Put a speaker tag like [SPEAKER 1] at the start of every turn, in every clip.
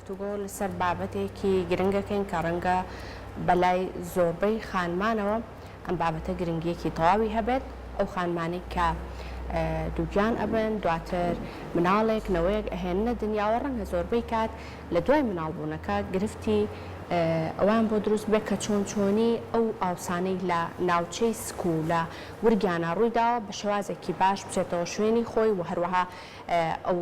[SPEAKER 1] گفتوگۆ لەسەر بابەتێکی گرنگ ئەکەین کە ڕەنگە بەلای زۆربەی خانمانەوە ئەم بابەتە گرنگیەکی تەواوی هەبێت، ئەو خانمانەی کە دووگیان ئەبن دواتر مناڵێک نەوەیەک ئەهێننە دنیاوە ڕەنگە زۆربەی کات لە دوای مناڵبوونەکە گرفتی ئەوان بۆ دروست بێت کە چۆن چۆنی ئەو ئاوسانەی لە ناوچەی سک و لە ورگیانە ڕوویداوە بە شێوازێکی باش بچێتەوە شوێنی خۆی و هەروەها ئەو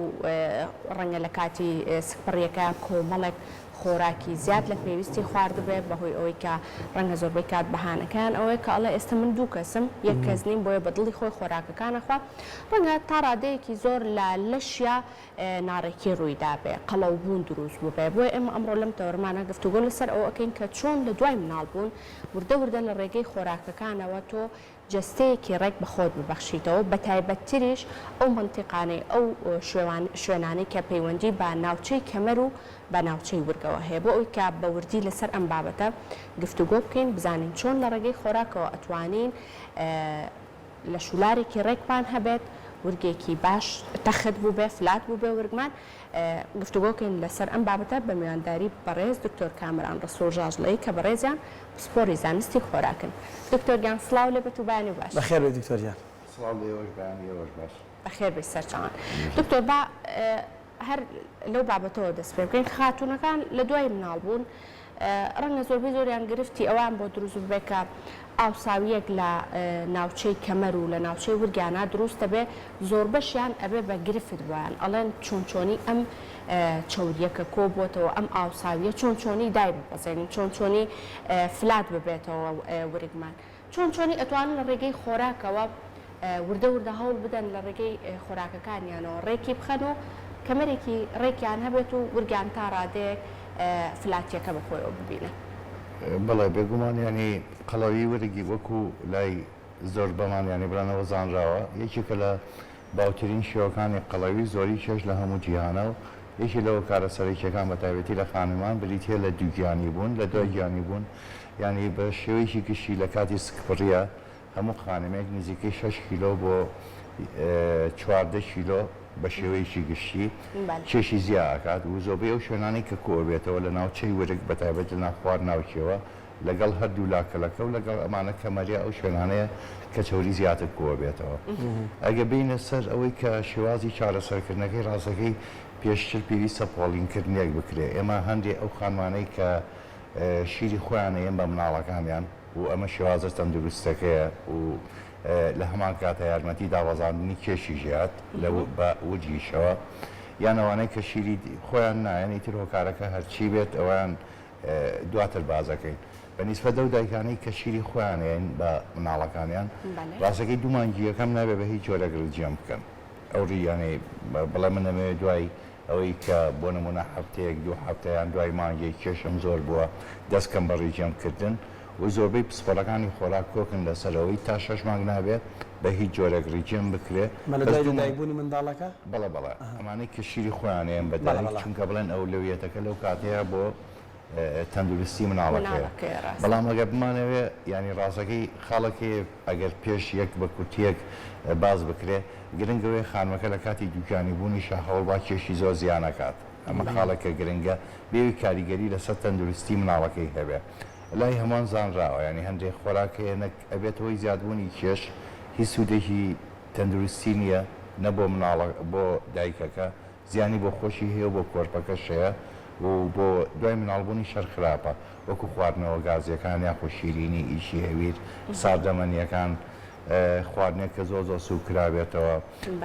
[SPEAKER 1] ڕەنگە لە کاتی سکپڕیەکە کۆمەڵێک خۆراکی زیاد لە پێویستی خواردبێ بەهۆی ئەوەی کە ڕەنگە زۆربەی کات بەهانەکەیان ئەوەیە کە ئەڵێ ئێستا من دوو کەسم یەک کەس نیم بۆیە بە دڵی خۆی خۆراکەکان ئەخوا ڕەنگە تا ڕادەیەکی زۆر لە لەشیا ناڕێکی ڕوویدابێ قەڵەوبوون دروست بووبێ بۆیە ئێمە ئەمڕۆ لەم تەوەرمانە گفتوگۆ لەسەر ئەوە ئەکەین کە چۆن لە دوای مناڵبوون وردە وردە لە ڕێگەی خۆراکەکانەوە تۆ جەستەیەکی ڕێک بە خۆت ببەخشیتەوە، بەتایبەتتریش ئەو مەنتیقانەی، ئەو شوێنانەی کە پەیوەندی بە ناوچەی کەمەر و بە ناوچەی ورگەوە هەیە، بۆ ئەوەی کە بە وردی لەسەر ئەم بابەتە گفتوگۆ بکەین، بزانین چۆن لە ڕێگەی خۆراکەوە ئەتوانین لەشولارێکی ڕێکمان هەبێت، ورگێکی باش تەخت بووبێ، flat بووبێ ورگمان، گفتوگۆکەین لەسەر ئەم بابەتە بە میوانداری بەڕێز دکتۆر کامەران ڕەسوڵ ژاژڵەیی کە بەڕێزیان پسپۆڕی زانستی خۆراکن. دکتۆر گیان سڵاو لێبێت و بەیانی باش.
[SPEAKER 2] بەخێر بێی دکتۆر گیان.
[SPEAKER 3] سڵاو لە ئێوەش بەیانی ئێوەش باش.
[SPEAKER 1] بەخێر بێی سەرچاوان. دکتۆر با هەر لەو بابەتەوە دەست پێ بکەین خاتوونەکان لە دوای مناڵ بوون ڕەنگە زۆربەی زۆریان گرفتی ئەوان بۆ دروست ببێت کە ئاوساوییەک لە ناوچەی کەمەر و لە ناوچەی ورگیانا دروست دەبێ، زۆربەشیان ئەبێ بە گرفت بۆیان، ئەڵێن چۆن چۆنی ئەم چەورییە کە کۆ بۆتەوە، ئەم ئاوساوییە چۆن چۆنی دایببەزێنین، چۆن چۆنی flat ببێتەوە ورگمان. چۆن چۆنی ئەتوانن لە ڕێگەی خۆراکەوە وردە وردە هەوڵ بدەن لە ڕێگەی خۆراکەکانیانەوە ڕێکی بخەن و کەمەرێکی ڕێکیان هەبێت و ورگیان تا ڕادەیەک فلاتیەکە بە خۆیەوە ببینن.
[SPEAKER 3] بەڵێ بێگومان یانی قەڵەوی ورگی وەکو لای زۆربەمان یانی بڵێنەوە زانراوە یەکێکە لە باوترین شێوەکانی قەڵەوی زۆری کێش لە هەموو جیهانە و یەکێ لە هۆکارە سەرەکیەکان بە تایبەتی لە خانمان بریتیە لە دووگیانی بوون لە دوای گیانی بوون یانی بە شێوەیەکی گشتی لە کاتی سکپڕیە هەموو خانمێک نزیکەی شەش کیلۆ بۆ 14 کیلۆ بە شێوەیەکی گشتی کێشی زیا ئەکات و زۆبەی ئەو شوێنانەی کە کۆئەبێتەوە لە ناوچەی ورگ بە تایبەت لە ناو خوار ناوکیەوە لەگەڵ هەردوو لا کەلەکە و لەگەڵ ئەمانە کەمەریە ئەو شوێنانەیە کە چەوری زیاتر کۆئەبێتەوە. ئەگەر بێینە سەر ئەوەی کە شێوازی چارەسەرکردنەکەی ڕاستەکەی پێشتر پێویستە پۆڵینکردنێک بکرێ ئێمە هەندێ ئەو خانمانەی کە شیری خۆیان ئەیەن بە مناڵەکانیان و ئەمە شێوازە تەندروستەکەیە و لە هەمان کاتا یارمەتی دابەزاندنی کێشیش یات لە بە ورگیشەوە یان ئەوانەی کە شیری خۆیان نایەن ئیتر هۆکارەکە هەرچی بێت ئەویان دواتر باس ئەکەین بە نیسبەت ئەو دایکانەی کە شیری خۆیان ئەیەن بە مناڵەکانیان ڕاستەکەی دوو مانگی یەکەم نابێ بە هیچ جۆرێک ڕجێم بکەن ئەو ڕیانەی بڵێ من ئەمەوێ دوای ئەوەی کە بۆ نمونە هەفتەیەک دوو هەفتە یان دوای مانگێک کێشم زۆر بووە دەست کەم بە ڕیجێم کردن و زۆربەی پسپۆڕەکانی خۆراک کۆکن لەسەر ئەوەی تا شەش مانگ نابێ بە هیچ جۆرێک ڕیجێم بکرێ
[SPEAKER 2] مەلە
[SPEAKER 3] بەس
[SPEAKER 2] دوای
[SPEAKER 3] دوو مانگ
[SPEAKER 2] لەدایکبوونی منداڵەکە؟
[SPEAKER 3] بەڵێ بەڵێ ئەمانەی کە شیری خۆیان ئەیەن بە
[SPEAKER 2] بەڵێ
[SPEAKER 3] دایک
[SPEAKER 2] بەڵێ.
[SPEAKER 3] چونکە بڵێن ئەولەویەتەکە لەو کاتەیە بۆ تەندروستی مناڵەکەیە
[SPEAKER 1] مناڵەکەیە ڕاستە.
[SPEAKER 3] بەڵام ئەگەر بمانەوێ یانی ڕاستەکەی خاڵێک هەیە ئەگەر پێش یەک بە کورتیەک باس بکرێ گرنگ ئەوەیە خانمەکە لە کاتی دووگیانی بوونیشا هەوڵبا کێشی زۆر زیا نەکات ئەمە خاڵێکە گرنگە بێوی کاریگەری لەسەر تەندروستی مناڵەکەی هەبێ لای هەمووان زانراوە یانی هەندێک خۆراک هەیە نەک ئەبێتە هۆی زیادبوونی کێش هیچ سوودێکی تەندروستی نییە نە بۆ مناڵە بۆ دایکەکە زیانی بۆ خۆشی هەیە و بۆ کۆرپەکەش هەیە و بۆ دوای مناڵبوونیش هەر خراپە وەکو خواردنەوە گازیەکان یاخۆ شیرینی ئیشی هەویر ساردەمەنیەکان خواردنێک کە زۆر زۆر سوک کرابێتەوە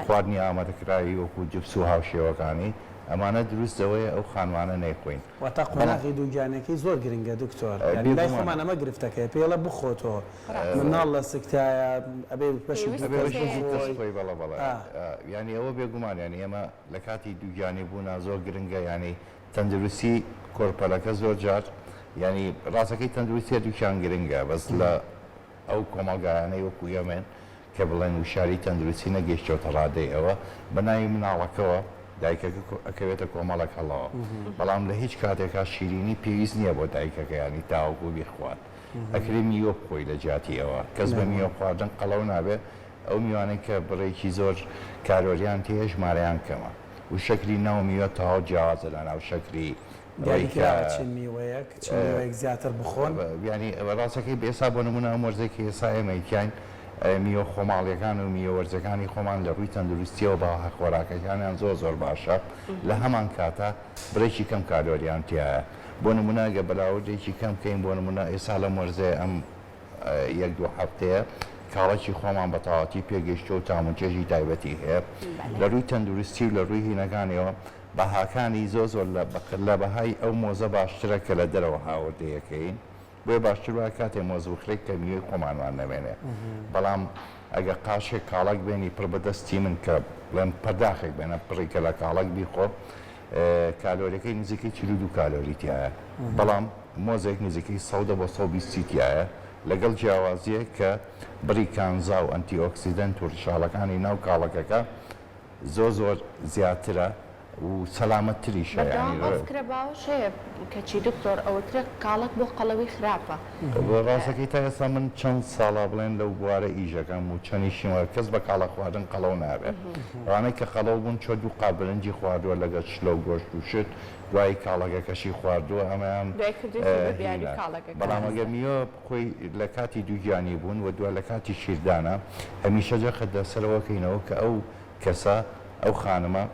[SPEAKER 3] خواردنی ئامادەکراوی وەکو جپس و هاوشێوەکانی ئەمانە دروست ئەوەیە ئەو خانمانە نەیخۆین
[SPEAKER 2] واتا
[SPEAKER 3] بەڵام
[SPEAKER 2] قۆناغی دووگیانەکەی زۆر گرنگە دکتۆر یانی لای
[SPEAKER 3] بێگومان.
[SPEAKER 2] خۆمان ئەمە گرفتەکەیە پێی ئەڵێ بخۆ تۆ مناڵ لە سکتایە ئەبێ بەشی
[SPEAKER 1] پێویستە
[SPEAKER 3] ئەبێ
[SPEAKER 2] دوو کەس
[SPEAKER 3] بەشی دوو کەس
[SPEAKER 2] بخۆی
[SPEAKER 3] بخۆی بەڵێ بەڵێ
[SPEAKER 2] ئا.
[SPEAKER 3] یانی ئەوە بێگومان یانی ئێمە لە کاتی دووگیانی بوونا زۆر گرنگە یانی تەندروستی کۆرپەلەکە زۆر جار یانی ڕاستەکەی تەندروستی هەردووکیان گرنگە بەس لە ئەو کۆمەڵگایانەی وەکو ئێمەن کە بڵێن وشیاری تەندروستی نەگەیشتۆتە ڕادەی ئەوە بە ناوی مناڵەکەوە دایکەکە ئەکەوێتە کۆمەڵێک هەڵەوە بەڵام لە هیچ کاتێکا شیرینی پێویست نییە بۆ دایکەکە یانی تاوەکو بیخوات ئەکرێ میوە بخۆی لە جیاتی ئەوە کەس بە میوە خواردن قەڵەو نابێ ئەو میوانەی کە بڕێکی زۆر کالۆریان تێیە ژمارەیان کەمە. و شەکری ناو میوە تەواو جیاوازە لە ناو شەکری ئەوەی کە
[SPEAKER 2] دیاریکراوە چ میوەیەک چ میوەیەک زیاتر بخۆن؟
[SPEAKER 3] یانی ڕاستەکەی ئێستا بۆ نموونە ئەم وەرزەی کە ئێستا ئێمەی تیاین میوە خۆماڵیەکان و میوە وەرزەکانی خۆمان لە ڕووی تەندروستیەوە بەها خۆراکەکانیان زۆر زۆر باشە لە هەمان کاتا بڕێکی کەم کالۆریان تیایە بۆ نموونە گەر بەراوردێکی کەم بکەین بۆ نموونە ئێستا لەم وەرزەیە ئەم یەک دوو هەفتەیە کاڵەکی خۆمان بە تەواوەتی پێگەیشتووە و تام و چێژی تایبەتی هەیە لە ڕووی تەندروستی و لە ڕووی هینەکانیەوە بەهاکانی زۆر زۆر لە بەهای ئەو مۆزە باشترە کە لە دەرەوە هاوردەیەکەین بۆیە باشتر وایە کاتێ مۆز بخرێت کە میوەی خۆمانمان نەمێنێ بەڵام ئەگەر قاشێک کاڵەک بێنی پڕ بە دەستی من کە بڵێم پەرداخێک بێنە پڕی کە لە کاڵەک بیخۆ کالۆریەکەی نزیکەی 42 کالۆری تیایە بەڵام مۆزێک نزیکەی 110 بۆ 120 تیایە لەگەڵ جیاوازیەک کە بڕی کانزا و antioxidant و ڕیشاڵەکانی ناو کاڵەکەکە زۆر زۆر زیاترە و سەلامەت تریشە
[SPEAKER 1] بەردەوام
[SPEAKER 3] یانی.
[SPEAKER 1] ئەو فکرە باوەش هەیە کەچی دکتۆر ئەوترێ کاڵەک بۆ قەڵەوی خراپە.
[SPEAKER 3] ڕاستەکەی تا ئێستا من چەند ساڵە بڵێن لەو بوارە ئیشەکەم و چەنیشیم وە کەس بە کاڵەک خواردن قەڵەو نابێ ئەوانەی کە قەڵەو بوون چۆ دوو قاپ برنجی خواردووە لەگەڵ شلە و گۆشت و شت دوایی کاڵەکەکەشی خواردووە ئەمەیان
[SPEAKER 1] دوای کردوویەتی بە بیانووی
[SPEAKER 3] هینە
[SPEAKER 1] کاڵەکەکە
[SPEAKER 3] بەڵام ئەگەر
[SPEAKER 1] ڕاستە.
[SPEAKER 3] میوە خۆی لە کاتی دووگیانی بوون و دوا لە کاتی شیردانە هەمیشە جەخت لەسەرەوە کەینەوە کە ئەو کەسە ئەو خانمە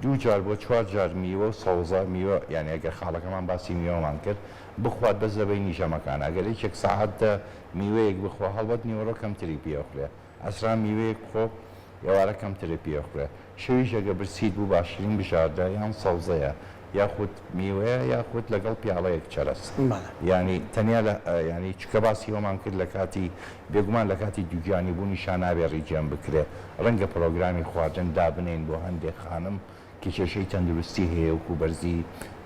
[SPEAKER 3] دوو جار بۆ چوار جار میوە و سەوزە، میوە یانی ئەگەر خاڵەکەمان باسی میوەمان کرد، بخوات بەس لە بەینی ژەمەکان ئەگەر یەکێک سەعات دە میوەیەک بخوا هەڵبەت نیوەڕۆ کەمتری پێ ئەخورێ عەسران میوەیەک بخۆ ئێوارە کەمترت پێ ئەخورێ شەویش ئەگەر برسیت بوو باشترین بژاردە یان سەوزەیە یاخود میوەیە یاخود لەگەڵ پیاڵەیەک چەرەس یانی تەنیا لە یانی چونکە باسی ئەوەمان کرد لە کاتی بێگومان لە کاتی دووگیانی بوونیشا نابێ ڕیجێم بکرێ ڕەنگە پڕۆگرامی خواردن دابنێین بۆ هەندێک خانم کە کێشەی تەندروستی هەیە وەکو بەرزی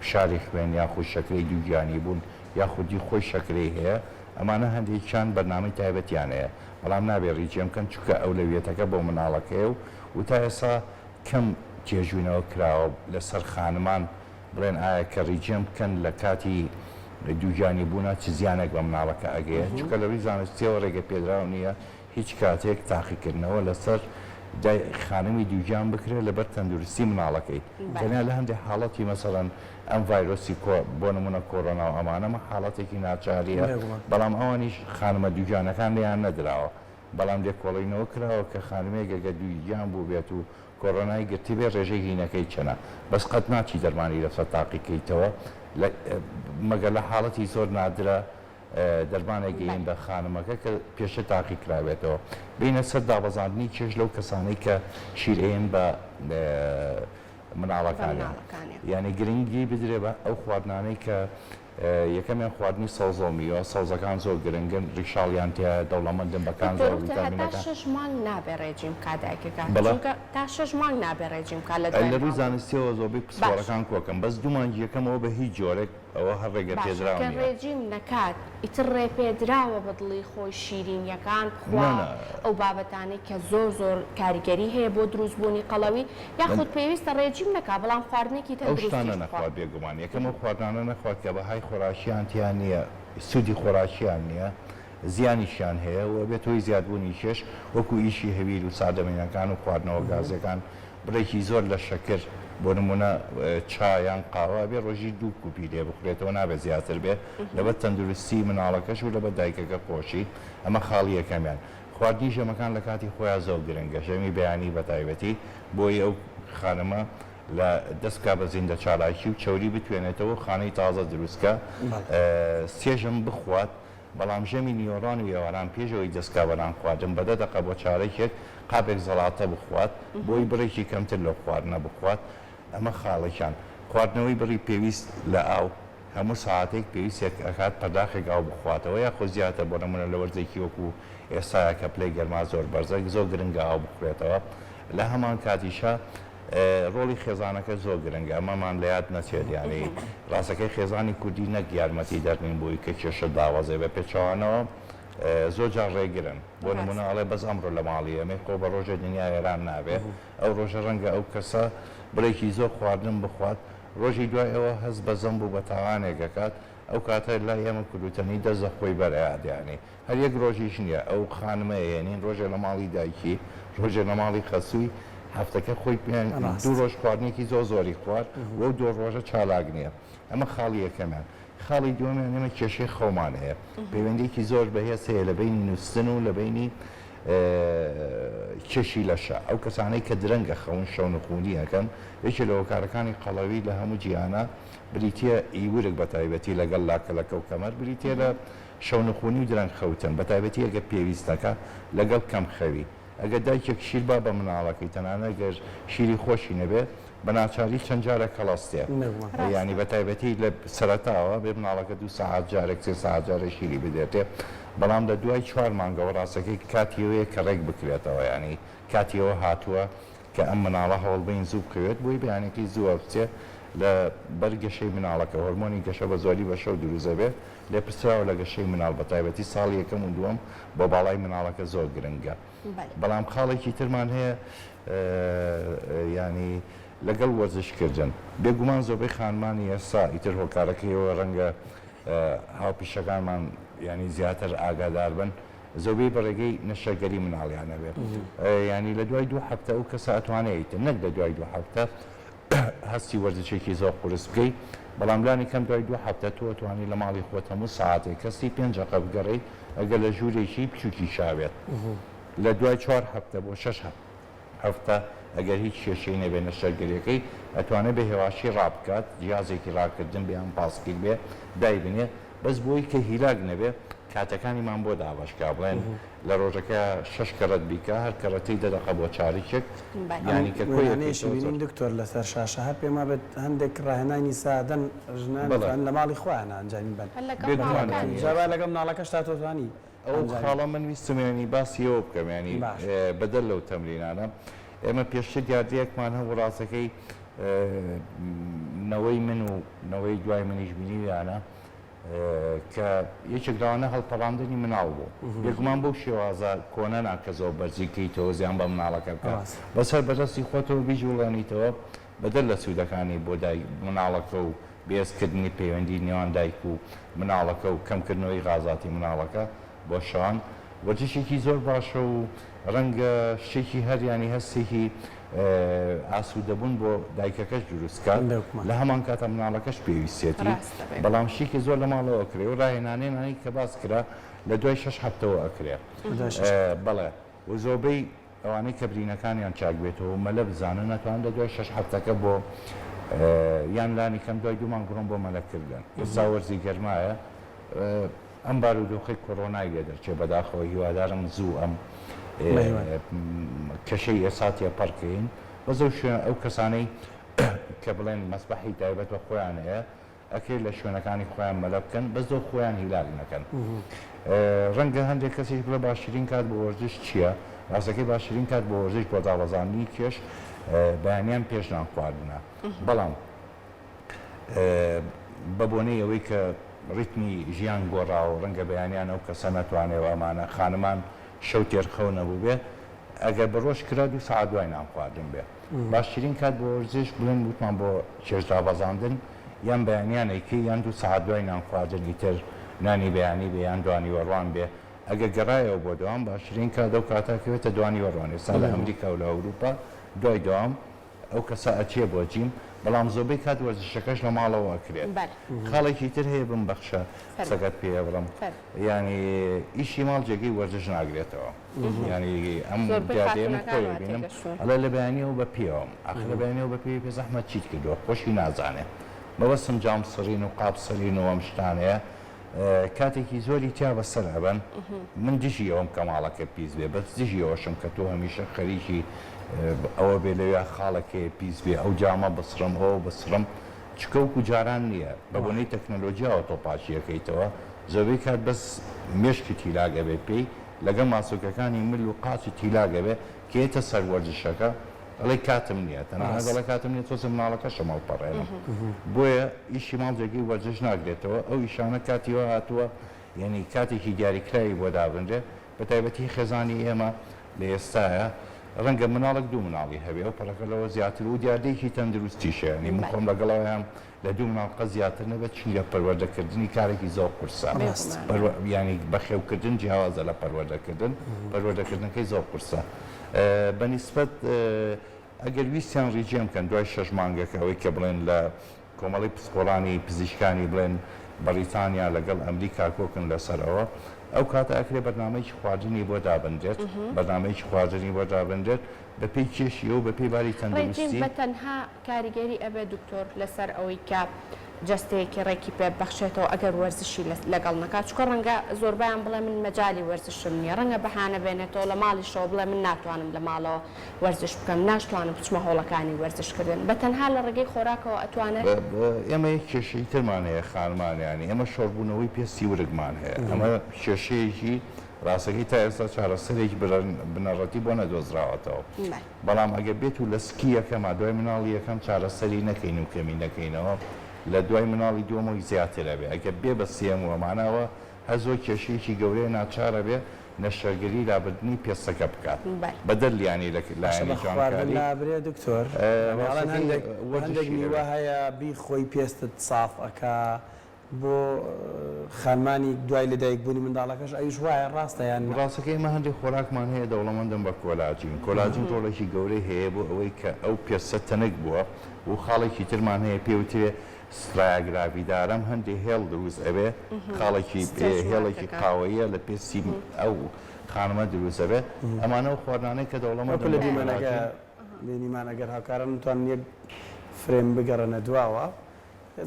[SPEAKER 3] فشاری خوێن یاخود شەکرەی دووگیانی بوون یاخودی خۆی شەکرەی هەیە ئەمانە هەندێکیان بەرنامەی تایبەتیان هەیە بەڵام نابێ ڕیجێم بکەن چونکە ئەولەویەتەکە بۆ مناڵەکەیە و و تا ئێستا کەم توێژینەوە کراوە لەسەر خانمان بڵێن ئایا کە ڕیجێم بکەن لە کاتی دووگیانی بوونا چ زیانێک بە مناڵەکە ئەگەیەت چونکە لە ڕووی زانستیەوە ڕێگە پێدراو نییە هیچ کاتێک تاقیکردنەوە لەسەر دای خانمی دووگیان بکرێت لەبەر تەندروستی مناڵەکەی تەنیا لە هەندێک حاڵەتی مەسەڵەن ئەم ڤایرۆسی کۆ بۆ نمونە کۆرۆنا و ئەمانە حاڵەتێکی ناچاریە بەڵام ئەوانیش خانمە دووگیانەکان لێیان نەدراوە بەڵام لێکۆڵینەوە کراوە کە خانمێک ئەگەر دووگیان بووبێت و کۆرۆنای گرتبێ ڕێژەی هینەکەی چەنە بەس قەت ناچی دەرمانی لەسەر تاقی کەیتەوە لە مەگەر لە حاڵەتی زۆر نادرە دەرمانێک گەین بە خانمەکە کە پێشتر تاقی کرابێتەوە. بێینە سەر دابەزاندنی کێش لەو کەسانەی کە شیر ئەیەن بە مناڵەکانیان یانی گرنگی بدرێ بە ئەو خواردنانەی کە یەکەمیان خواردنی سەوزە و میوە، سەوزەکان زۆر گرنگن، ڕیشاڵیان تیایە، دەوڵەمەندن بە کانزا
[SPEAKER 1] دکتۆر
[SPEAKER 3] و
[SPEAKER 1] وتت هەتا
[SPEAKER 3] ڤیتامینەکان.
[SPEAKER 1] شەش مانگ نابێ ڕێجیم بکات دایکەکە
[SPEAKER 3] بەڵێ.
[SPEAKER 1] چونکە تا شەش مانگ نابێ ڕێجیم بکات لە دوای
[SPEAKER 3] لە ڕووی
[SPEAKER 1] مناڵبوون
[SPEAKER 3] زانستیەوە زۆربەی
[SPEAKER 1] باشە.
[SPEAKER 3] پسپۆڕەکان کۆکن، بەس دوو مانگی یەکەم ئەوە بە هیچ جۆرێک ئەوە هەر ڕێگە
[SPEAKER 1] باشە
[SPEAKER 3] پێدراو
[SPEAKER 1] کە
[SPEAKER 3] نییە.
[SPEAKER 1] ڕێجیم نەکات ئیتر ڕێپێدراوە بە دڵی خۆی شیرینیەکان بخوا
[SPEAKER 3] نا نا.
[SPEAKER 1] ئەو بابەتانەی کە زۆر زۆر کاریگەری هەیە بۆ دروست بوونی قەڵەوی یاخود پێویستە ڕێجیم نەکا بەڵام خواردنێکی
[SPEAKER 3] ئەو شتانە
[SPEAKER 1] تەندروستیش بخوا.
[SPEAKER 3] نەخوات بێگومان یەکەم ئەو خواردنانە نەخوات کە بەهای خۆراکیان تیا نییە سوودی خۆراکیان نییە زیانیشیان هەیە و ئەبێتە هۆی زیادبوونی کێش وەکو ئیشی هەویر و ساردەمەنیەکان و خواردنەوە گازیەکان بڕێکی زۆر لە شەکر بۆ نموونە چا یان قاوە ئەبێ ڕۆژی دوو کوپی لێ بخورێتەوە نابێت زیاتر بێ لەبەر تەندروستی مناڵەکەش و لەبەر دایکەکە خۆشی ئەمە خاڵی یەکەمیان خواردنی ژەمەکان لە کاتی خۆیا زۆر گرنگە ژەمی بەیانی بە تایبەتی بۆی ئەو خانمە لە دەست بکا بە زیندە چالاکی و چەوری بتوێنێتەوە و خانەی تازە دروست کا سێ ژەم بخوات بەڵام ژەمی نیوەڕان و ئێواران پێش ئەوەی دەست کا بە نان خواردن بە دە دەقە بۆ چارەکێک قاپێک زەڵاتە بخوات بۆی بڕێکی کەمتر لەو خواردنە بخوات ئەمە خاڵێکیان خواردنەوەی بڕی پێویست لە ئاو هەموو سەعاتێک پێویستێک ئەکات پەرداخێک ئاو بخواتەوە یاخود زیاتر بۆ نمونە لە وەرزێکی وەکو ئێستایا کە پلەی گەرما زۆر بەرزە زۆر گرنگە ئاو بخورێتەوە لە هەمان کاتیشا ڕۆڵی خێزانەکە زۆر گرنگە ئەمەمان لە یاد نەچێت یانی ڕاستەکەی خێزانی کوردی نەک یارمەتی دەرنین بۆی کە کێشە داوەزێ بە پێچەوانەوە زۆر جار ڕێگرن بۆ نمونە ئەڵێ بەس ئەمڕۆ لە ماڵی ئێمەی خۆ بە ڕۆژێ دنیا ئێران نابێ ئەو ڕۆژە ڕەنگە ئەو کەسە بڕێکی زۆر خواردن بخوات ڕۆژی دوای ئەوە هەست بە زەمب و بە تاوانێک ئەکات ئەو کاتە لای ئێمە کوردوتەنی دەست لە خۆی بەر ئەیات یانی هەر یەک ڕۆژیش نیە ئەو خانمە ئەیەنین ڕۆژێ لە ماڵی دایکی ڕۆژێ لە ماڵی خەسووی. هەفتەکە خۆی دوو ڕۆژ خواردنێکی زۆر زۆری خوارد و ئەو دوو ڕۆژە چالاک نییە. ئەمە خاڵی یەکەمیان. خاڵی دووەمیان ئێمە کێشەی خەومان هەیە. پەیوەندییەکی زۆر بەهێز هەیە لە بەینی نووستن و لە بەینی کێشی لەشە. ئەو کەسانەی کە درەنگ ئەخەون، شەونخوونی ئەکەن، یەکێ لە هۆکارەکانی قەڵەوی لە هەموو جیهانا بریتییە ئی ورگ بە تایبەتی لەگەڵ لاکەلەکە و کەمەر بریتییە لە شەونخوونی و درەنگ خەوتن بە تایبەتی ئەگەر پێویست نەکا لەگەڵ کەم خەوی. ئەگەر دایکێک شیر با بە مناڵەکەی تەنانەت گەر شیری خۆشی نەبێ بە ناچاری چەند جارێک هەڵەستێ یانی بە تایبەتی لە سەرەتاوە بێ مناڵەکە دوو سەعات جارێک سێ سەعات جارێک شیری بدرێتێ بەڵام لە دوای چوار مانگەوە ڕاستەکەی کاتی ئەوەیە کە ڕێک بکرێتەوە یانی کاتی ئەوە هاتووە کە ئەم مناڵە هەوڵبەین زوو بکەوێت بۆی بەیانەکەی زووە بچێ لە بەر گەشەی مناڵەکە هۆرمۆنی گەشە بە زۆری بە شەو دروست ئەبێ لێپرسراوە لە گەشەی مناڵ بە تایبەتی ساڵی یەکەم و دووەم بۆ باڵای مناڵەکە زۆر گرنگە بەڵام خاڵێکی ترمان هەیە یانی لەگەڵ وەرزش کردن بێگومان زۆربەی خانمانی ئێستا ئیتر هۆکارەکەیەوە ڕەنگە هاوپیشەکانمان ینی زیاتر ئاگادار بن زۆربەی بە ڕێگەی نەشتەرگەری مناڵیان ئەبێ یانی لە دوای دوو هەفتە ئەو کەسە ئەتوانێ ئیتر نەک لە دوای دوو هەفتە هەستی وەرزشێکی زۆر قورس بکەی بەڵام لانی کەم دوای دوو هەفتە تۆ ئەتوانی لە ماڵی خۆت هەموو سەعاتێک کەسی پێنج دەقە بگەڕێی ئەگەر لە ژوورێکی بچووکیشا بێت لە دوای چوار هەفتە بۆ شەش هەفتە ئەگەر هیچ کێشەی نەبێت نەشتەرگەریەکەی ئەتوانێت بە هێواشی ڕابکات جیازێکی ڕاکردن بێ یان پاسکیل بێ دایبنێ بەس بۆی کە هیلاک نەبێ کاتەکانیمان بۆ دابەش کا بڵێن لە ڕۆژەکە شەش کەڕەت بیکا هەر کەڕەتەی دە دەقە بۆ چارەکێک یانی کە کۆی
[SPEAKER 2] وێنانەیەکی
[SPEAKER 3] ئەکەیتەوە
[SPEAKER 2] بینیم
[SPEAKER 3] زۆر.
[SPEAKER 2] دکتۆر لەسەر شاشە هەر پێم وابێت هەندێک ڕاهێنانی سادەن ژنان
[SPEAKER 3] بەڵێ.
[SPEAKER 2] دەتوانن لە ماڵی خۆیانا ئەنجامی بەن
[SPEAKER 1] هەر لەگەڵ
[SPEAKER 3] بێگومان
[SPEAKER 2] بەتایبەتی
[SPEAKER 3] یانی
[SPEAKER 2] جا با لەگەڵ مناڵەکەشتا تۆ توانی
[SPEAKER 3] ئەو
[SPEAKER 2] ئەنجامی
[SPEAKER 3] خاڵە من ویستم یانی باسی ئەوە بکەم یانی
[SPEAKER 2] باش.
[SPEAKER 3] بەدەر لەو تەمرینانە ئێمە پێشتر دیاردەیەکمان هەبوو ڕاستەکەی نەوەی من و نەوەی دوای منیش بینیویانە کە یەکێک لەوانە هەڵپەڕاندنی مناڵ بوو. بێگومان بەو شێوازە کۆنە نا کە زۆر بەرزی کەیتەوە زیان بە مناڵەکە بکا. بەس هەر بەدەستی خۆتەوە بیجوڵێنیتەوە بەدەر لە سوودەکانی بۆ دایک مناڵەکە و بەهێزکردنی پەیوەندی نێوان دایک و مناڵەکە و کەمکردنەوەی غازاتی مناڵەکە بۆ شەوان وەرزشێکی زۆر باشە و ڕەنگە شتێکی هەر یانی هەستێکی ئاسوودەبوون بۆ دایکەکەش دروست کات لە هەمان کاتا مناڵەکەش پێویستیەتی بەڵام شتێکی زۆر لە ماڵەوە ئەکرێ و ڕاهێنانێنانی کە باس کرا لە دوای شەش هەفتەوە ئەکرێ بەڵێ و زۆربەی ئەوانەی کە برینەکانیان چاک بێتەوە و مەلە بزانن ئەتوانن لە دوای شەش هەفتەکە بۆ یان لانی کەم دوای دوو مانگ بڕۆن بۆ مەلەکردن ئێستا وەرزی گەرمایە ئەم بارودۆخەی کۆرۆنای لێ دەرچێ بەداخەوە هیوادارم زوو ئەم کەشەی ئێستا تێپەڕ کەین بەس ئەو شوێن ئەو کەسانەی کە بڵێن مەسبەحی تایبەت بە خۆیان هەیە ئەکرێت لە شوێنەکانی خۆیان مەلە بکەن بەس زۆر خۆیان هیلاک نەکەن ڕەنگە هەندێک کەسیش بڵێ باشترین کات بۆ وەرزش چییە؟ ڕاستەکەی باشترین کات بۆ وەرزش بۆ دابەزاندنی کێش بەیانیان پێش نان خواردنە بەڵام بە بۆنەی ئەوەی کە ڕیتمی ژیان گۆڕاوە ڕەنگە بەیانیان ئەو کەسە نەتوانێ و ئەمانە خانمان شەو تێرخەو نەبووبێ ئەگەر بە ڕۆژ کرا دوو سەعات دوای نان خواردن بێ باشترین کات بۆ وەرزش بڵێن وتمان بۆ کێش دابەزاندن یان بەیانیان ئەیکەی یان دوو سەعات دوای نان خواردن ئیتر نانی بەیانی بێ یان دوانیوەڕوان بێ ئەگەر گەڕایەوە بۆ دەوام باشترین کات ئەو کاتە ئەکەوێتە دوانیوەڕوان ئێستا لە ئەمریکا و لە ئەوروپا دوای دەوام ئەو کەسە ئەچێ بۆ جیم بەڵام زۆبەی کات وەرزشەکەش لە ماڵەوە ئەکرێت خاڵێکی تر هەیە بمبەخشە قسەکەت پێ ئەبڕم یانی ئیشی ماڵ جێگەی وەرزش ناگرێتەوە یانی ئەم دیاردەیە من خۆی ئەبینم ئەڵێ لە بەیانیەوە بە پێوەم ئاخر لە بەیانیەوە بە پێوی پێ زەحمەت چیت کردووە خۆشی نازانێ مەبەستم جام سڕین و قاپ سڕین و ئەم شتانەیە کاتێکی زۆری تیا بەسەر ئەبەن من دژی ئەوەم کە ماڵەکە پیس بێ بەس دژی ئەوەشم کە تۆ هەمیشە خەریکی ئەوە بێ لەویا خاڵێک هەیە پیس بێ ئەو جامە بسڕم ئەوە بسڕم چونکە وەکو جاران نییە بە بۆنەی تەکنەلۆجیاوە تۆ پاکی ئەکەیتەوە زۆربەی کات بەس مێشکت هیلاک ئەبێ پێی لەگەڵ ماسولکەکانی مل و قاچت هیلاک ئەبێ کە یەتە سەر وەرزشەکە ئەڵێی کاتم نییە تەنانەت ئەڵێ کاتم نییە تۆزێ مناڵەکەشم هەڵپەڕێنم بۆیە ئیشی ماڵ جێگەی وەرزش ناگرێتەوە ئەو ئیشانە کاتی وا هاتووە یعنی کاتێکی دیاریکراوی بۆ دابنرێ بە تایبەتی خێزانی ئێمە لە ئێستایا ڕەنگە مناڵێک دوو مناڵی هەبێ ئەو پەڕەکە لەوە زیاتر و دیاردەیەکی تەندروستیشە یعنی من خۆم لەگەڵ ئەوەیام لە دوو مناڵ قەت زیاتر نەبێت چونکە پەروەردەکردنی کارێکی زۆر قورسە یانی بەخێوکردن جیاوازە لە پەروەردەکردن پەروەردەکردنەکەی زۆر قورسە بە نیسبەت. ئەگەر ویستیان ڕیجێم بکەن دوای شەش مانگەکە ئەوەی کە بڵێن لە کۆمەڵەی پسپۆڕانی پزیشکانی بڵێن بەڕیتانیا لەگەڵ ئەمریکا کۆکن لەسەر ئەوە ئەو کاتە ئەکرێ بەرنامەیەکی خواردنی بۆ دابنرێت بەرنامەیەکی خواردنی بۆ دابنرێت بەپێی کێشی ئەو بەپێی باری
[SPEAKER 1] ڕێجیم
[SPEAKER 3] تەندروستی.
[SPEAKER 1] بە تەنها کاریگەری ئەبێت دکتۆر لەسەر ئەوەی کە جەستەیەکی ڕێکی پێ ببەخشێتەوە ئەگەر وەرزشی لەگەڵ نەکات چونکە ڕەنگە زۆربەیان بڵێ من مەجالی وەرزشم نییە ڕەنگە بەهانە بێنێتەوە لە ماڵیشەوە بڵێ من ناتوانم لە ماڵەوە وەرزش بکەم ناشتوانم بچمە هۆڵەکانی وەرزش کردن بە تەنها لە ڕێگەی خۆراکەوە ئەتوانێت؟
[SPEAKER 3] ئێمە یەک کێشەی ترمان هەیە خانمان یانی ئێمە شۆڕبوونەوەی پێستی ورگمان هەیە ئەمە کێشەیەکی ڕاستەکەی تا ئێستا چارەسەرێکی بنەڕەتی بۆ نەدۆزراوەتەوە بەڵام ئەگەر بێت و لە سکی یەکەما دوای مناڵی یەکەم چارەسەری نەکەین و کەمی نەکەینەوە لە دوای مناڵی دووەمەوەی زیاتر ئەبێ ئەگەر بێ بە سێیەم و ئەمانە ئەوە هەر زۆر کێشەیەکی گەورەیە ناچار ئەبێ نەشتەرگەری لابردنی پێستەکە بکات بەدەر لیانی لە
[SPEAKER 2] باشە
[SPEAKER 3] لایەنی
[SPEAKER 2] بە خواردن
[SPEAKER 3] جوانکاری
[SPEAKER 2] نابرێ دکتۆر؟ یانی ئەڵێن
[SPEAKER 3] ڕاستەکەی
[SPEAKER 2] هەندێک هەندێک
[SPEAKER 3] وەرزشی
[SPEAKER 2] میوە
[SPEAKER 3] ئەوێ.
[SPEAKER 2] هەیە بیخۆی پێستت ساف ئەکا بۆ خانمانی دوای لەدایک بوونی منداڵەکەش ئەویش وایە ڕاستە یان نا؟
[SPEAKER 3] ڕاستەکەی ئێمە هەندێک خۆراکمان هەیە دەوڵەمەندن بە کۆلاجین، کۆلاجین ڕۆڵێکی گەورەی هەیە بۆ ئەوەی کە ئەو پێستە تەنک بووە و خاڵێکی ترمان هەیە پێی وترێ striae gravidarum هەندێ هێڵ دروست ئەبێ خاڵێکی هێڵێکی قاوەییە لە پێستی ئەو خانمە دروست ئەبێ ئەمانە ئەو خواردنانەی کە
[SPEAKER 2] وەکو
[SPEAKER 3] دەوڵەمەندن
[SPEAKER 2] لە
[SPEAKER 3] بە
[SPEAKER 2] دیمەنەکە
[SPEAKER 3] کۆلاجین.
[SPEAKER 2] بینیمان ئەگەر هاوکاران بتوانن یەک frame بگەڕێنە دواوە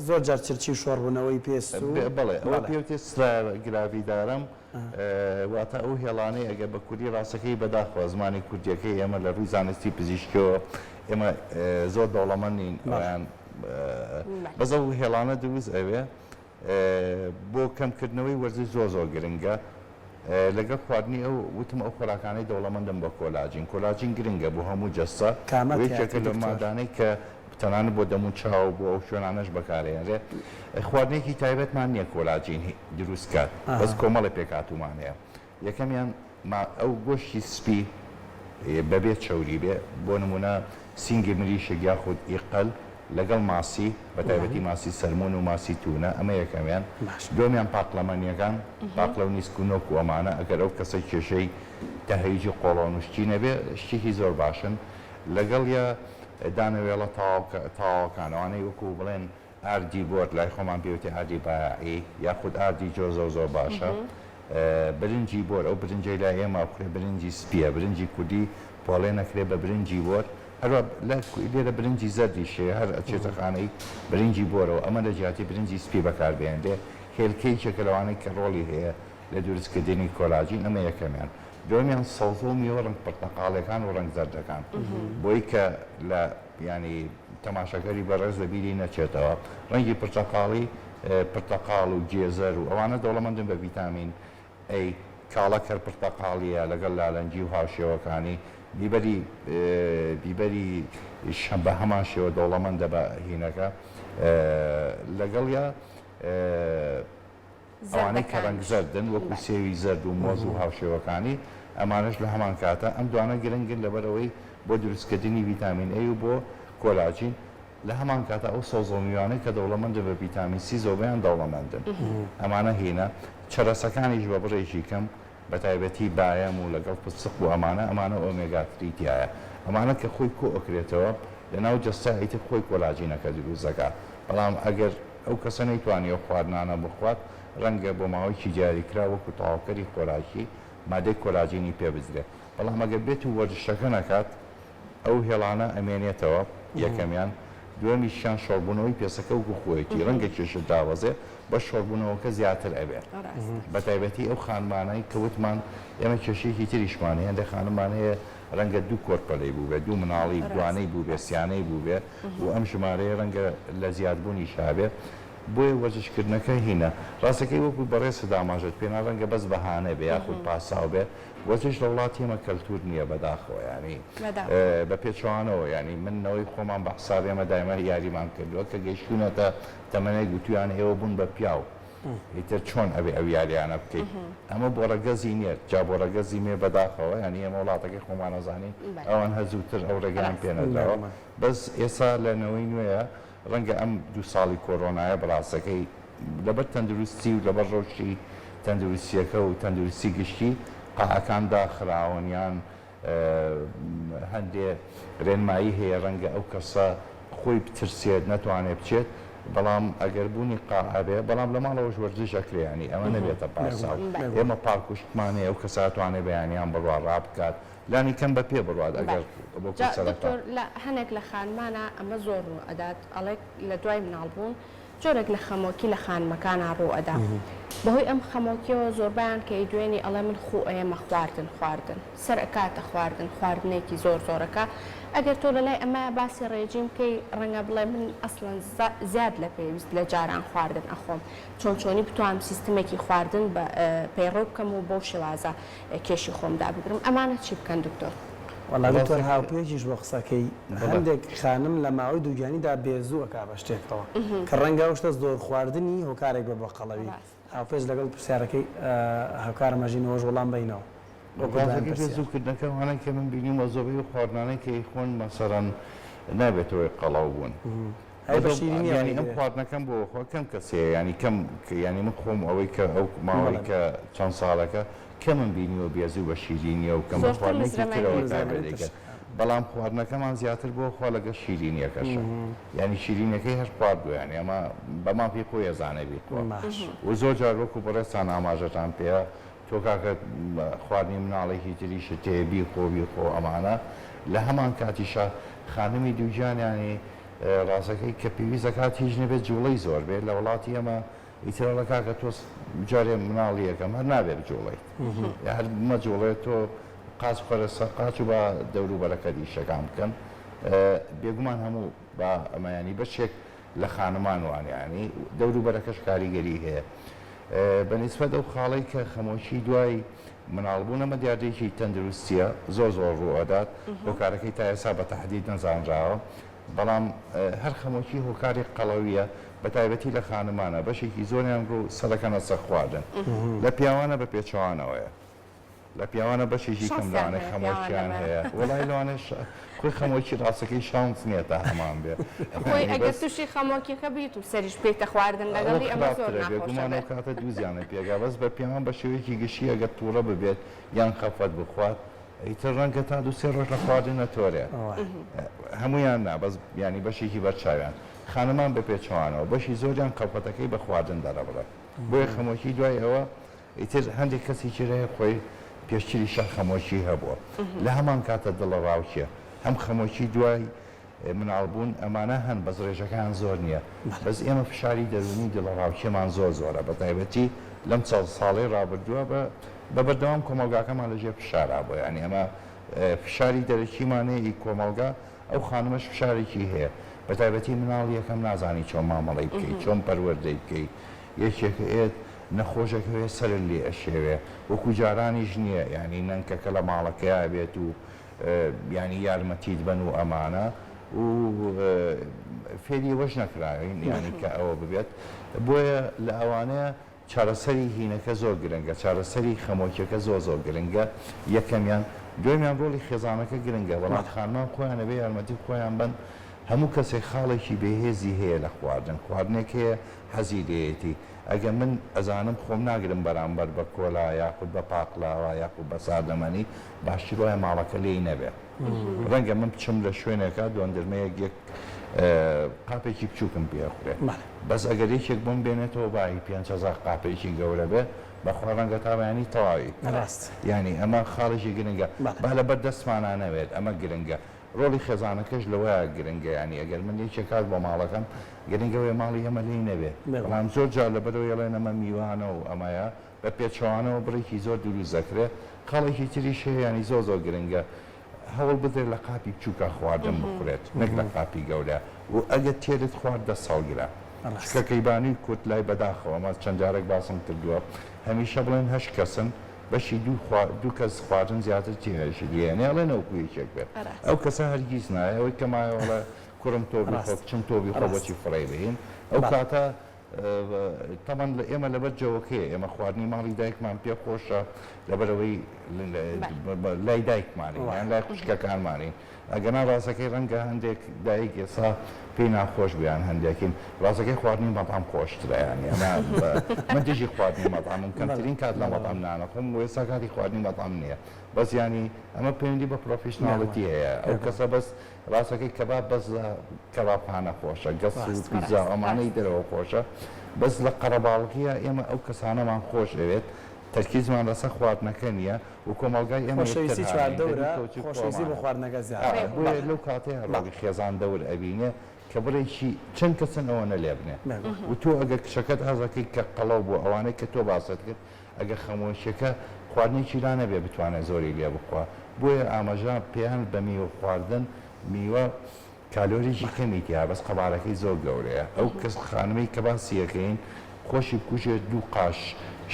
[SPEAKER 2] زۆر جار چرچی و شۆڕبوونەوەی پێست و
[SPEAKER 3] بەڵێ ئەوە
[SPEAKER 2] بەڵێ.
[SPEAKER 3] پێوتێ striae gravidarum واتە ئەو هێڵانەی ئەگەر بە کوردی ڕاستەکەی بەداخەوە زمانی کوردیەکەی ئێمە لە ڕووی زانستی پزیشکیەوە ئێمە زۆر دەوڵەمەند نین ئەویان بەس ئەو هێڵانە دروست ئەوێ بۆ کەمکردنەوەی وەرزش زۆر زۆر گرنگە لەگەڵ خواردنی ئەو وتم ئەو خۆراکانەی دەوڵەمەندن بە کۆلاجین کۆلاجین گرنگە بۆ هەموو جەستە
[SPEAKER 2] کامە
[SPEAKER 3] و
[SPEAKER 2] تیایەتی
[SPEAKER 3] یەکێکە لەو
[SPEAKER 2] دکتۆر؟
[SPEAKER 3] مادانەی کە تەنانەت بۆ دەم و چاو بۆ ئەو شوێنانەش بەکارئەهێنرێ خواردنێکی تایبەتمان نییە کۆلاجین دروست کات بەس کۆمەڵێ پێکهاتوومان هەیە یەکەمیان ما ئەو گۆشتی سپی بەبێ چەوری بێ بۆ نموونە سینگی مریشک یاخود ئیقەل لەگەڵ ماسی بەتایبەتی ماسی سەرمون و ماسی تونە ئەمە یەکەمیان دووەمیان پاقلەمەنیەکان پاقلە و نیسک و نۆک و ئەمانە ئەگەر ئەو کەسە کێشەی تەهەیجی قۆڵۆن و شتی نەبێ شتێکی زۆر باشن لەگەڵیا دانەوێڵە تەواوەکان ئەوانەی وەکو بڵێن ئاردی بۆر لای خۆمان پێی وتێ ئاردی بایەعی یاخود ئاردی جۆ زۆر زۆر باشە برنجی بۆر ئەو برنجەی لای ئێمە ئەخورێ برنجی سپیە برنجی کوردی پۆڵێ نەکرێ بە برنجی بۆر هەروا لە لێرە برنجی زەردیش هەیە هەر ئەچێتە خانەی برنجی بۆرەوە ئەمە لە جیاتی برنجی سپی بەکار بهێنرێ هێلکە یەکێکە لەوانەی کە ڕۆڵی هەیە لە دروستکردنی کۆلاجین ئەمە یەکەمیان دووەمیان سەوزە و میوە ڕەنگ پرتەقاڵیەکان و ڕەنگ زەردەکان بۆی کە لە یانی تەماشاکەری بەڕێز لە بیری نەچێتەوە ڕەنگی پرتەقاڵی پرتەقاڵ و گێزەر و ئەوانە دەوڵەمەندن بە ڤیتامین A کاڵەک هەر پرتەقاڵیە لەگەڵ لالەنگی و هاوشێوەکانی بیبەری بیبەری شەم بە هەمان شێوە دەوڵەمەندە بە هینەکە لەگەڵیا ئەوانەی کە ڕەنگ
[SPEAKER 1] زەردەکانیش
[SPEAKER 3] زەردن وەکو
[SPEAKER 1] بەلێ.
[SPEAKER 3] سێوی زەرد و مۆز و هاوشێوەکانی، ئەمانەش لە هەمان کاتا ئەم دوانە گرنگن لەبەرئەوەی بۆ دروستکردنی ڤیتامین A و بۆ کۆلاجین، لە هەمان کاتا ئەو سەوزە و میوانەی کە دەوڵەمەندن بە ڤیتامین سی زۆربەیان دەوڵەمەندن ئەمانە هینە، چەرەسەکانیش بە بڕێکی کەم بەتایبەتی بایەم و لەگەڵ فستق و ئەمانە ئەمانە omega three تیایە ئەمانە کە خۆی کۆ ئەکرێتەوە لەناو جەستە ئیتر خۆی کۆلاجینەکە دروست دەکات بەڵام ئەگەر ئەو کەسە نەیتوانی ئەو خواردنانە بخوات ڕەنگە بۆ ماوەیەکی دیاریکراو وەکو تەواوکەری خۆراکی مادەی کۆلاجینی پێ بدرێت بەڵام ئەگەر بێت و وەرزشەکە نەکات ئەو هێڵانە ئەمێنێتەوە یەکەمیان، دووەمیشیان شۆڕبوونەوەی پێستەکە وەکو خۆیەتی ڕەنگە کێشت دابەزێ بەس شۆڕبوونەوەکە زیاتر ئەبێ بەتایبەتی ئەو خانمانەی کە وتمان ئێمە کێشەیەکی تریشمان هەیە هەندێک خانممان هەیە ڕەنگە دوو کۆرپەلەی بووبێ دوو مناڵی دوانەی بووبێ سیانەی بووبێ و ئەم ژمارەیە ڕەنگە لە زیادبوونیش هابێ بۆیە وەرزشکردنەکە هینە ڕاستەکەی وەکو بەڕێزت ئاماژەت پێنا ڕەنگە بەس بەهانە بێ یاخود پاساو بێ وەرزش لە وڵاتی ئێمە کەلتور نییە بەداخەوە یانی بە پێچەوانەوە یانی من نەوەی خۆمان بە حساب ئێمە دایمە یاریمان کردووە کە گەیشتوونەتە تەمەنێک وتویانە ئێوە بوون بە پیاو ئیتر چۆن ئەبێ ئەو یاریانە بکەیت ئەمە بۆ ڕەگەزی نییە جا بۆ ڕەگەزی مێ بەداخەوە یانی ئێمە وڵاتەکەی خۆمان ئەزانین ئەوان هەر زووتر ئەو ڕێگەیان پێ نەدراوە بەس ئێستا لە نەوەی نوێیە ڕەنگە ئەم دوو ساڵی کۆرۆنایە بەڕاستەکەی لەبەر تەندروستی و لەبەر ڕەوشی تەندروستیەکە و تەندروستی گشتی قاعەکان داخراون یان. هەندێ رێنمایی هەیە رەنگە ئەو کەسە خۆی بترسێت نەتوانێت بچێت بەڵام ئەگەر بوونی قاعە بێ بەڵام لە ماڵەوەش وەرزش ئەکرێ یانی ئەمە نەبێتە پاساو ئێمە پارک و شتمان هەیە ئەو کەسە ئەتوانێ بەیانیان بڕوا ڕابکات لانی کەم بە پێ بڕوات ئەگەر وەکو
[SPEAKER 1] جا
[SPEAKER 3] سەرەتا.
[SPEAKER 1] دکتۆر لە هەنێک لە خانمانا ئەمە زۆر ڕوو ئەدات ئەڵێ لە دوای مناڵ بوون جۆرێک لە خەمۆکی لە خانمەکانا ڕوو ئەدا بەهۆی ئەم خەمۆکیەوە زۆربەیان کە ئەیدوێنی ئەڵێ من خوو ئەیەمە خواردن خواردن سەر ئەکاتە خواردن خواردنێکی زۆر زۆرەکە ئەگەر تۆ لەلای ئەمە باسی ڕێجیم بکەی ڕەنگە بڵێ من ئەسڵەن زیاد لە پێویست لە جاران خواردن ئەخۆم چۆن چۆنی بتوانم سیستمێکی خواردن بە پەیڕەو بکەم و بەو شێوازە کێشی خۆم دابگرم ئەمانە چی بکەن دکتۆر؟
[SPEAKER 2] وەڵا دکتۆر هاوپێچیش بۆ قسەکەی هەندێک خانم لە ماوەی دووگیانیدا بێزوو ئەکا بە شتێکەوە کە ڕەنگە ئەو شتە زۆر خواردنی هۆکارێک بێ بۆ قەڵەوی هاوپێچ لەگەڵ پرسیارەکەی هاوکارم ئەژین ئەوەش وەڵام بەینەوە وەکو دوایین
[SPEAKER 3] ڕازەکەی
[SPEAKER 2] پرسیار.
[SPEAKER 3] بێزوو کردنەکە ئەوانەی کە من بینیومە زۆربەی ئەو خواردنانەی کە ئەیخۆن مەسەلەن نابێتە هۆی قەڵەو بوون.
[SPEAKER 2] ئەی بە شیرینیەوە
[SPEAKER 3] یانی ئەم
[SPEAKER 2] ئەیدرێ.
[SPEAKER 3] خواردنەکەم بۆ خۆ کەم کەس هەیە یانی کەم یانی من خۆم ئەوەی کە ئەو ماوەی
[SPEAKER 2] بەڵێ.
[SPEAKER 3] کە چەند ساڵێکە کەمم بینیوە بێزوو بە شیرینیە و کەم بە
[SPEAKER 1] زۆرتر
[SPEAKER 3] خواردنێکی ترەوە
[SPEAKER 1] مزرەمەنی.
[SPEAKER 3] تایبەت
[SPEAKER 2] مزرەمەنی
[SPEAKER 3] دەیکەن
[SPEAKER 2] ترشەکان.
[SPEAKER 3] بەڵام خواردنەکەمان زیاتر بۆ خوا لەگەڵ شیرینیەکەشە یانی شیرینیەکەی هەر خواردوە یانی ئەمە بە مافی خۆی ئەزانێ بیخوا
[SPEAKER 2] باش.
[SPEAKER 3] و زۆر جار وەکو بەڕێزتان ئاماژەتان پێیا تۆ کاکە خواردنی مناڵێکی تریشت هەیە بیخۆ بیخۆ ئەمانە لە هەمان کاتیشا خانمی دووگیان یانی ڕاستەکەی کە پێویست دەکات هیچ نەبێت جوڵەی زۆر بێت لە وڵاتی ئێمە ئیتر ئەڵێ کاکە تۆ جارێ مناڵی یەکەم هەر نابێ بجوڵێیت یا هەر مەجوڵێ تۆ قاچ بخەرە سەر قاچ و با دەوروبەرەکەت ئیشەکان بکەن بێگومان هەموو با ئەمە ینی بەشێک لە خانمان وان ینی دەوروبەرەکەش کاریگەری هەیە بە نیسبەت ئەو خاڵەی کە خەمۆکی دوای مناڵبوون ئەمە دیاردەیەکی تەندروستیە زۆر زۆر ڕوو ئەدات هۆکارەکەی تا ئێستا بە تەحدید نەزانراوە بەڵام هەر خەمۆکی هۆکاری قەڵەویە بە تایبەتی لە خانمانە بەشێکی زۆریان ڕوو سەرەکەنە سەر خواردن لە پیاوانە بە پێچەوانەوەیە لە پیاوانە بەشێکی کەم
[SPEAKER 1] شانسیان
[SPEAKER 3] لەوانەیە
[SPEAKER 1] هەیە پیاوان
[SPEAKER 3] خەمۆکیان
[SPEAKER 1] لەمە.
[SPEAKER 3] هەیە وەڵای لەوانەیە خۆی خەمۆکی ڕاستەکەی شانس نییە تا هەمان بێ
[SPEAKER 1] خۆی
[SPEAKER 3] یانی
[SPEAKER 1] ئەگەر
[SPEAKER 3] بەس
[SPEAKER 1] تووشی خەمۆکیەکە بیت و سەریش بکەیتە خواردن
[SPEAKER 3] ئەوە
[SPEAKER 1] لەگەڵی ئەمە زۆر
[SPEAKER 3] خراپترە
[SPEAKER 1] ناخۆشە
[SPEAKER 3] بێگومان
[SPEAKER 1] بێ.
[SPEAKER 3] ئەو کاتە دوو زیانە پێگا بەس بە پیاوان بە شێوەیەکی گشتی ئەگەر تووڕە ببێت یان خەفەت بخوات ئیتر ڕەنگە تا دوو سێ ڕۆژ لە خواردن نەتۆرێ هەموویان نا بەس یانی بەشێکی بەرچاویان خانمان بە پێچەوانەوە بەشی زۆریان خەفەتەکەی بە خواردن دەرەبڕێ بۆیە خەمۆکی دوای ئەوە ئیتر هەندێک کەسی تر هەیە خۆی پێشتریشە خەمۆکی هەبووە لە هەمان کاتە دڵەڕاوکێ هەم خەمۆکی دوای مناڵبوون ئەمانە هەن بەس ڕێژەکەیان زۆر نییە بەس ئێمە فشاری دەروونی دڵەڕاوکێمان زۆر زۆرە بە تایبەتی لەم چەند ساڵەی ڕابردووە بە بە بەردەوام کۆمەڵگاکەمان لەژێر فشارا بووە یانی ئەمە فشاری دەرەکیمان هەیە ئی کۆمەڵگا ئەو خانمەش فشارێکی هەیە بە تایبەتی مناڵ یەکەم نازانی چۆن مامەڵەی بکەی چۆن پەروەردەی بکەی یەکێک ئێت نەخۆشێک هەیە سەرت لێ ئەشێوێ وەکو جارانیش نییە یانی نەنکەکە لە ماڵەکەیا بێت و یانی یارمەتیت بەن و ئەمانە و فێری ئەوەش نەکراوین یانی کە ئەوە ببێت بۆیە لە ئەوانەیە چارەسەری هینەکە زۆر گرنگە چارەسەری خەمۆکیەکە زۆر زۆر گرنگە یەکەمیان دوێمیان ڕۆڵی خێزانەکە گرنگە بەڵام خانمان خۆیان ئەبێ یارمەتی خۆیان بەن هەموو کەسێک خاڵێکی بێهێزی هەیە لە خواردن خواردنێک هەیە حەزی لێیەتی ئەگەر من ئەزانم خۆم ناگرم بەرامبەر بە کۆلا یاخود بە پاقلاوە یاخود بە ساردەمەنی باشتر وایە ماڵەکە لێی نەبێ ڕەنگە من بچم لە شوێنێکا دۆندرمەیەک یەک قاپێکی بچووکم پێ ئەخورێ بەس ئەگەر یەکێک بۆم بێنێتەوە با هی 5000 قاپێکی گەورە بێ بەخوا ڕەنگە تا بەیانی تەواوی
[SPEAKER 2] ڕاست
[SPEAKER 3] یانی ئەمە خاڵێکی گرنگە با لەبەر دەستمانا نەبێت ئەمە گرنگە ڕۆڵی خێزانەکەش لەوەیا گرنگە یانی ئەگەر من یەکێک هات بۆ ماڵەکەم گرنگە ئەوەیە ماڵی ئێمە لێی نەبێ بەڵام زۆر جار لەبەرئەوەی ئەڵێن ئەمە میوانە و ئەمەیە بە پێچەوانەوە بڕێکی زۆر دروست دەکرێ خاڵێکی تریش هەیە یانی زۆر زۆر گرنگە هەوڵ بدرێت لە قاپی بچووکا خواردن بخورێت نەک لە قاپی گەورە و ئەگەر تێرت خوارد دەست هەڵگرە چونکە کەیبانوی کورد لای بەداخەوە ئەمە چەند جارێک باسم کردووە هەمیشە بڵێن هەشت کەسن بەشی دوو خوا دوو کەس خواردن زیاتر تێنەشی لێ نەیەڵێن وەکو یەکێک بێت ئەو کەسە هەرگیز نایە ئەوەی کە مایەوە ئەڵێ کوڕم تۆ بیخۆ کچم تۆ بیخۆ بۆچی فڕێی بەین ئەو کاتە تەبعەن لە ئێمە لەبەر جەوەکەیە ئێمە خواردنی ماڵی دایکمان پێ خۆشە لەبەرئەوەی لای دایکمانین یان لای خوشکەکانمانین. ئەگەنا ڕاستەکەی ڕەنگە هەندێک دایک ئێستا پێی ناخۆش بێ یان هەندێکین ڕاستەکەی خواردنی مەتعەم خۆشترە یانی ئەمە من دژی خواردنی مەتعەمم کەمترین کات لە مەتعەم نانەخۆم و ئێستا کاتی خواردنی مەتعەم نییە بەس یانی ئەمە پەیوەندی بە professionality هەیە ئەو کەسە بەس ڕاستەکەی کەباب بەس لە کەبابخانە خۆشە گەس و پیتزا ئەمانەی دەرەوە خۆشە بەس لە قەرەباڵغیە ئێمە ئەو کەسانەمان خۆش ئەوێت تەرکیزمان لەسەر خواردنەکە نییە و کۆمەڵگای ئێمە یەکتر
[SPEAKER 2] خۆشەویستی
[SPEAKER 3] هانین دەبی
[SPEAKER 2] چواردەورە
[SPEAKER 3] کەوچک
[SPEAKER 2] خۆشەویستی بۆ
[SPEAKER 3] خۆمانە
[SPEAKER 2] خواردنەکە
[SPEAKER 3] ئا
[SPEAKER 2] زیاترە
[SPEAKER 3] بۆیە
[SPEAKER 2] بەڵێ
[SPEAKER 3] لەو کاتەیە
[SPEAKER 2] بەڵێ.
[SPEAKER 3] ڕۆڵی خێزان دەور ئەبینێ کە بڕێکی چەند کەسن ئەوەنە لێبنێ
[SPEAKER 2] بێگومان.
[SPEAKER 3] و تۆ ئەگەر کچەکەت حەزەکەی کە قەڵەو بوو ئەوانەی کە تۆ باست کرد ئەگەر خەمۆکیەکە خواردنێکی لا نەبێ بتوانێ زۆری لێ بخوا بۆیە ئاماژە پێیان بە میوە خواردن میوە کالۆریی کەمی تیایە بەس قەبارەکەی زۆر گەورەیە ئەو کەس خانمەی کە باسی ئەکەین خۆشی بکوژێت دوو قاش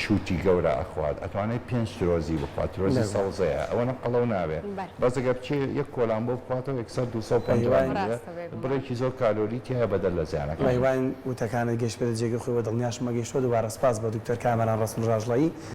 [SPEAKER 3] شوتی گەورە ئەخوات ئەتوانێت پێنج ترۆزی بخوات ترۆزی
[SPEAKER 2] بێگومان.
[SPEAKER 3] سەوزەیە ئەوەنە قەڵەو نابێ بەس ئەگەر بچێ یەک کۆلان بۆ بخواتەوە یەکسەر 250
[SPEAKER 2] بەهیواین.
[SPEAKER 3] گرام
[SPEAKER 1] ڕاستە بێگومان.
[SPEAKER 3] بڕێکی زۆر کالۆری تیایە بەدەر لە زیانەکانی.
[SPEAKER 2] بەهیواین وتەکانت گەشتبێتە جێگەی خۆی وە دڵنیاشم گەیشتوە دووبارە سوپاس بۆ دکتۆر کامەران ڕەسوڵ ژاژڵەیی.